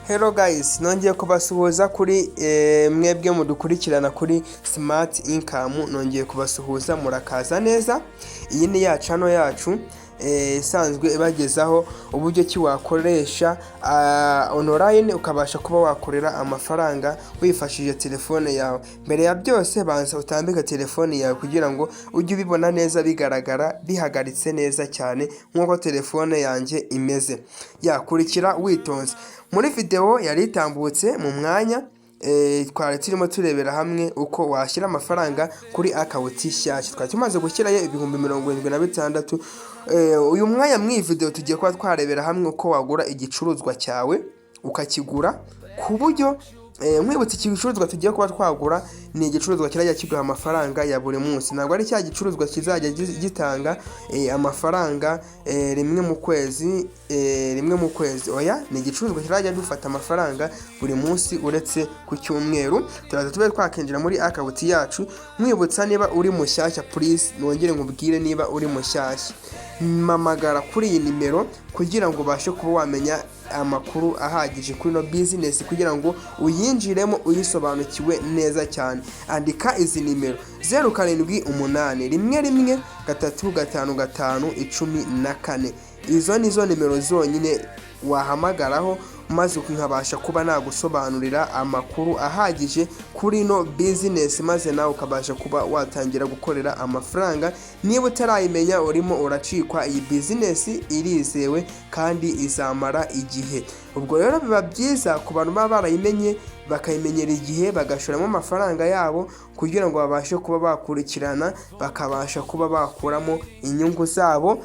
Hello guys, nongeye kubasuhuza kuri mwebwe mudukurikirana kuri Smart Income. Nongeye kubasuhuza, murakaza neza. Iyi ni ya channel yacu isanzwe ibagezaho uburyo ki wakoresha online ukabasha kuba wakorera amafaranga wifashishije telefone yawe. Mbere ya byose, banza utambike telefone yawe kugira ngo ujye ubibona neza, bigaragara, bihagaritse neza cyane nk'uko telefone yanjye imeze. Yakurikira witonze. Muri video yari itambutse mu mwanya, twari turimo turebera hamwe uko washyira amafaranga kuri account nshyashya. Twari tumaze gushyirayo 76,000. Uyu mwanya muri iyi video tugiye kuba twarebera hamwe uko wagura igicuruzwa cyawe, ukakigura ku buryo nkwibutsa, iki gicuruzwa tugiye kuba twagura ni igicuruzwa kirajya kiguha amafaranga ya buri munsi. Ntabwo ari cya gicuruzwa kizajya gitanga amafaranga rimwe mu kwezi, rimwe mu kwezi. Oya, ni igicuruzwa kirajya gifata amafaranga buri munsi uretse ku cyumweru. Turaza tube twakinjira muri account yacu. Nkwibutsa, niba uri mushyashya, please, nongere nkubwire, niba uri mushyashya, mpamagara kuri iyi nimero kugira ngo ubashe kuba wamenya amakuru ahagije kuri ino business, kugira ngo uyinjiremo uyisobanukiwe neza cyane. Andika izi nimero: 0781135514. Izo ni zo nimero zonyine wahamagaraho, maze nkabasha kuba nagusobanurira amakuru ahagije kuri ino business, maze nawe ukabasha kuba watangira gukorera amafaranga. Niba utarayimenya, urimo uracikwa. Iyi business irizewe kandi izamara igihe. Ubwo rero biba byiza ku bantu baba barayimenye, bakayimenyera igihe, bagashoramo amafaranga yabo kugira ngo babashe kuba bakurikirana, bakabasha kuba bakuramo inyungu zabo.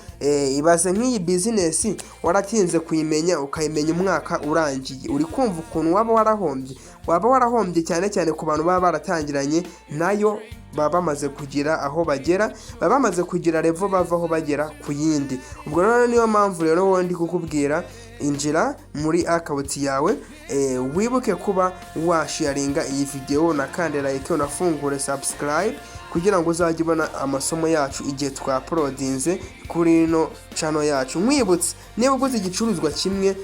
Ibaze nk'iyi business waratinze kuyimenya, ukayimenya umwaka urangiye. Uri kumva ukuntu waba warahombye? Waba warahombye, cyane cyane ku bantu baba baratangiranye nayo, baba bamaze kugira aho bagera, baba bamaze kugira level bavaho bagera ku yindi. Ubwo rero niyo mpamvu rero wowe ndi kukubwira: injira muri account yawe, wibuke kuba washaringa iyi video, unakande like, unafungure subscribe kugira ngo uzajye ubona amasomo yacu igihe twauploadinze kuri ino channel yacu. Nkwibutse, niba uguze igicuruzwa kimwe,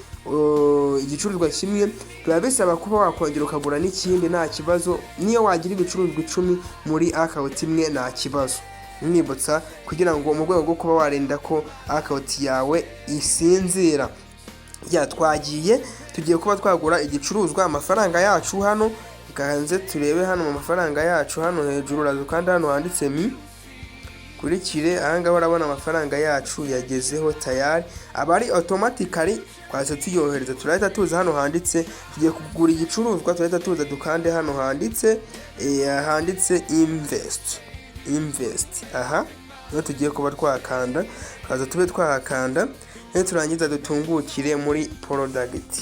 biba bisaba kuba wakongera ukagura n'ikindi, nta kibazo. Niyo wagira ibicuruzwa 10 muri account imwe, nta kibazo. Mwibutsa kugira ngo mu rwego rwo kuba warinda ko account yawe isinzira. Ya, twagiye, tugiye kuba twagura igicuruzwa. Amafaranga yacu hano, ganze turebe hano mu mafaranga yacu hano hejuru. Uraza kandi hano handitse mi kurikire ahangaha, urabona amafaranga yacu yagezeho tayari, aba ari automatically twahise tuyohereza. Turahita tuza hano handitse tugiye kugura igicuruzwa, turahita tuza dukande hano handitse invest. Invest aha niho tugiye kuba twakanda. Tukaza tube twahakanda, turangiza dutungukire muri product.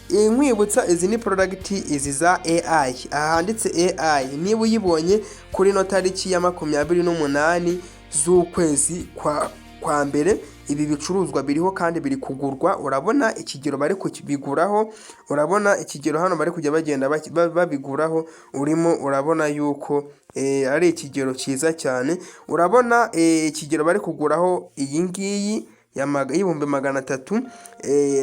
Nkwibutsa, izi ni product izi za AI. Aha handitse AI, niba uyibonye kuri ino tariki ya 28 z'ukwezi kwa mbere, ibi bicuruzwa biriho kandi biri kugurwa. Urabona ikigero bari kubiguraho, urabona ikigero hano bari kujya bagenda babiguraho. Urimo urabona yuko ari ikigero cyiza cyane. Urabona ikigero bari kuguraho iyi ngiyi y'380,000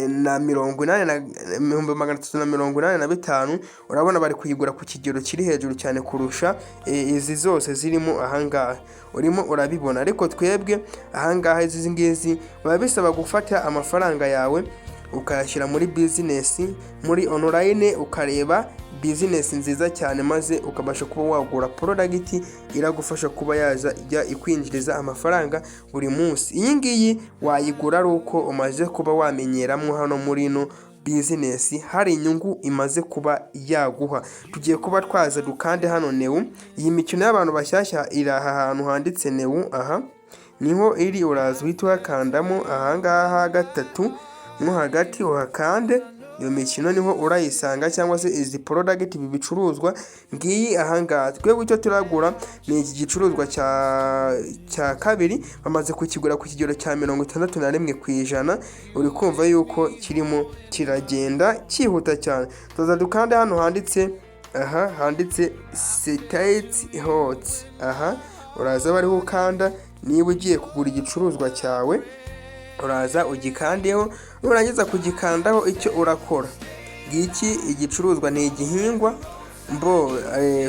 na 385,000. Urabona bari kuyigura ku kigero kiri hejuru cyane kurusha izi zose zirimo ahangaha, urimo urabibona. Ariko twebwe ahangaha izi ngizi biba bisaba gufata amafaranga yawe ukayashyira muri business, muri online, ukareba business nziza cyane, maze ukabasha kuba wagura product iragufasha kuba yaza ijya ikwinjiriza amafaranga buri munsi. Iyi ngiyi wayigura ari uko umaze kuba wamenyeramo hano muri ino business, hari inyungu imaze kuba yaguha. Tugiye kuba twaza dukande hano new. Iyi mikino y'abantu bashyashya iri aha hantu handitse new, aha niho iri. Uraza uhita uhakandamo ahangaha gatatu mo hagati, uhakande. Iyo mikino niho urayisanga, cyangwa se izi product, ibi bicuruzwa ngiyi ahangaha. Twebwe icyo turagura ni iki gicuruzwa cya kabiri, bamaze kukigura ku kigero cya 61%. Uri kumva yuko kirimo kiragenda cyihuta cyane. Tuza dukande hano handitse, aha handitse sitayiti hoti. Aha uraza bariho ukanda. Niba ugiye kugura igicuruzwa cyawe, uraza ugikandeho. Nurangiza kugikandaho, icyo urakora Ngiki igicuruzwa, ni igihingwa mbo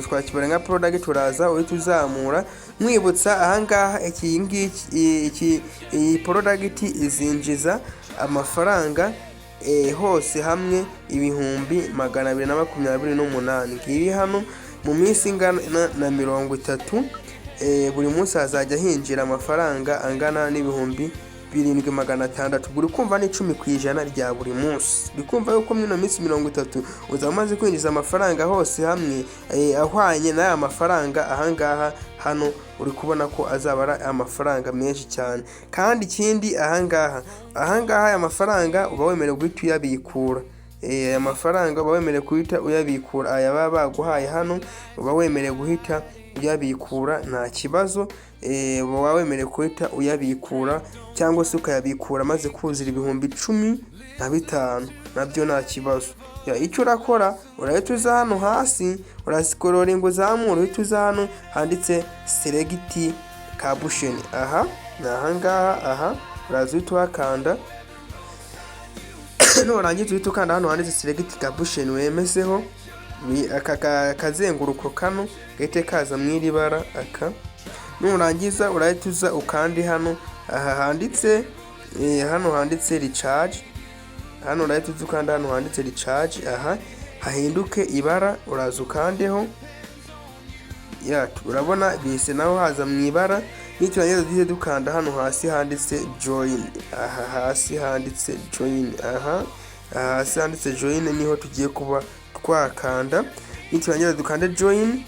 twakibara nka product. Uraza uhita uzamura. Mwibutsa ahangaha, iki ngiki, iki, iyi product izinjiza amafaranga hose hamwe 228,000. Ngibi hano mu minsi ingana na 30, buri munsi hazajya hinjira amafaranga angana n'7600. Buri kumva ni 10% rya buri munsi. Uri kumva yuko muri ino minsi 30 uzaba umaze kwinjiza amafaranga hose hamwe ahwanye n'aya mafaranga ahangaha. Hano uri kubona ko azaba ari amafaranga menshi cyane. Kandi ikindi, ahangaha aya mafaranga uba wemerewe guhita uyabikura. Aya mafaranga uba wemerewe guhita uyabikura. Aya baba baguhaye hano uba wemerewe guhita uyabikura, nta kibazo. Uba wemerewe guhita uyabikura cyangwa se ukayabikura maze kuzura 15,000, nabyo nta kibazo. Icyo urakora, urahita uza hano hasi, urascrollinga uzamura, uhita uza hano handitse "select caption". Aha ni ahangaha. Aha uraza uhita uhakanda. Nurangiza uhita ukanda hano handitse "select caption", wemezeho aka kazenguruko kano gahite kaza mu iri bara. Aka nurangiza urahita uza ukandi hano aha handitse, hano handitse "recharge". Hano urahita uza ukanda hano handitse "recharge". Aha hahinduke ibara, uraza ukandeho. Ya, urabona bise naho haza mu ibara. Niturangiza duhite dukanda hano hasi handitse "join". Aha hasi handitse "join", aha hasi handitse "join" niho tugiye kuba twakanda. Niturangiza dukande "join".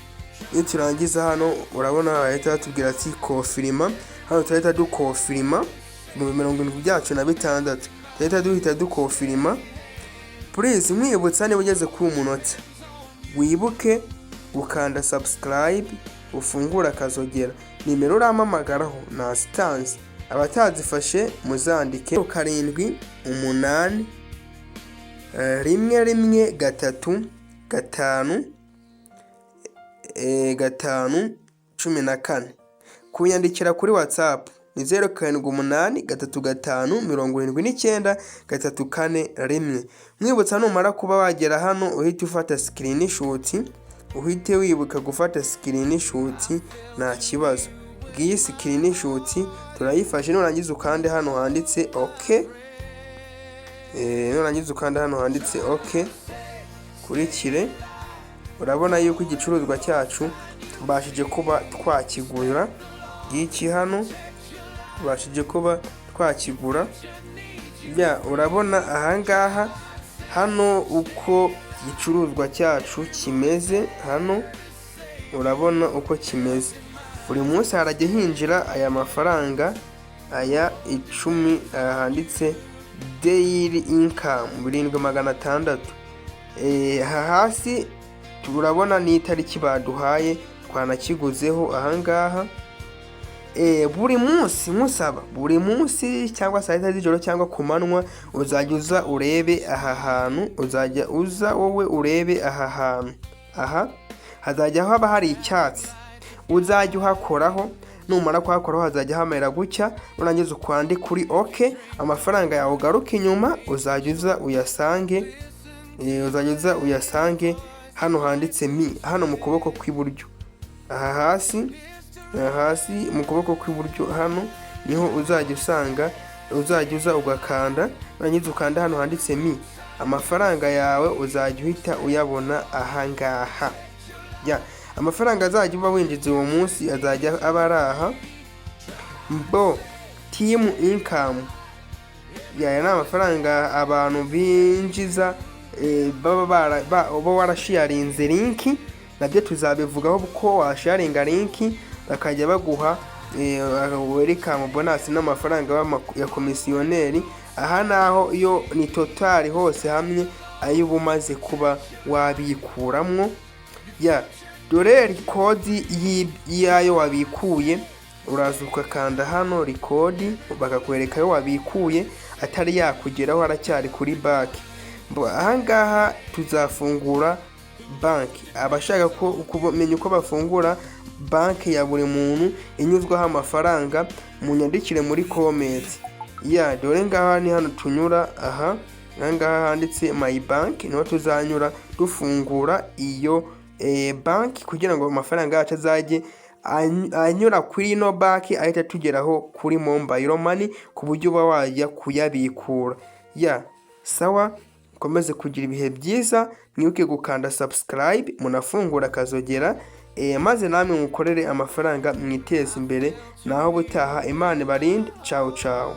Niturangiza hano urabona bahita batubwira ati "confirm". Hano turahita duconfirma 76,000, turahita duhita duconfirma. Please, nkwibutsa, niba ugeze kuri umunota, wibuke gukanda subscribe, ufungure akazogera. Nimero urampamagaraho nazitanze, abatazifashe muzandike: 78 1 1 3 5 5 14. Kunyandikira kuri WhatsApp ni 0783 5 79 3 4 1. Mwibutsa, numara kuba wagera hano uhite ufata screenshot, uhite wibuka gufata screenshot, nta kibazo. Ngiyi screenshot turayifashe. Nurangiza ukande hano handitse "OK". Nurangiza ukande hano handitse "OK". Kurikire, urabona yuko igicuruzwa cyacu tubashije kuba twakigura. Ngiki hano, tubashije kuba twakigura. Ya, urabona ahangaha hano uko igicuruzwa cyacu kimeze. Hano urabona uko kimeze. Buri munsi harajya hinjira aya mafaranga aya 10. Handitse "daily income 7600". Aha hasi turabona n'itariki baduhaye twanakiguzeho ahangaha. Buri munsi nkusaba, buri munsi cyangwa saa 6 z'ijoro cyangwa ku manywa, uzajya uza urebe aha hantu. Uzajya uza wowe urebe aha hantu. Aha hazajya haba hari icyatsi, uzajya uhakoraho. Numara kuhakoraho hazajya hamera gutya. Nurangiza ukande kuri "OK", amafaranga yawe ugaruke inyuma, uzajya uza uyasange. Uzajya uza uyasange hano handitse "me", hano mu kuboko kw'iburyo, aha hasi, aha hasi mu kuboko kw'iburyo. Hano niho uzajya usanga, uzajya uza ugakanda. Nurangiza ukanda hano handitse "me", amafaranga yawe uzajya uhita uyabona ahangaha. Ya amafaranga azajya uba winjiza uwo munsi azajya aba ari aha. Mbo team income, aya ni amafaranga abantu binjiza baba uba warasharinze link. Nabyo tuzabivugaho ko washaringa link bakajya baguha welcome bonus n'amafaranga ya komisiyoneri. Aha naho iyo ni total hose hamwe ayo uba umaze kuba wabikuramwo. Ya, dore record y'ayo wabikuye. Uraza ugakanda hano "record", bakakwereka ayo wabikuye atari yakugeraho, aracyari kuri banki. Ahangaha tuzafungura banki. Abashaka kumenya uko bafungura banki ya buri muntu inyuzwaho amafaranga, munyandikire muri comment. Ya, dore ngaha ni hano tunyura aha. Ahangaha handitse "My Bank" niho tuzanyura dufungura iyo banki, kugira ngo amafaranga yacu azajye anyura kuri ino banki, ahita atugeraho kuri mobile money, ku buryo uba wajya kuyabikura ya. Sawa, mukomeze kugira ibihe byiza. Mwibuke gukanda subscribe, munafungura akazogera, maze namwe mukorere amafaranga, mwiteze imbere. Naho ubutaha, Imana ibarinde. Ciao ciao.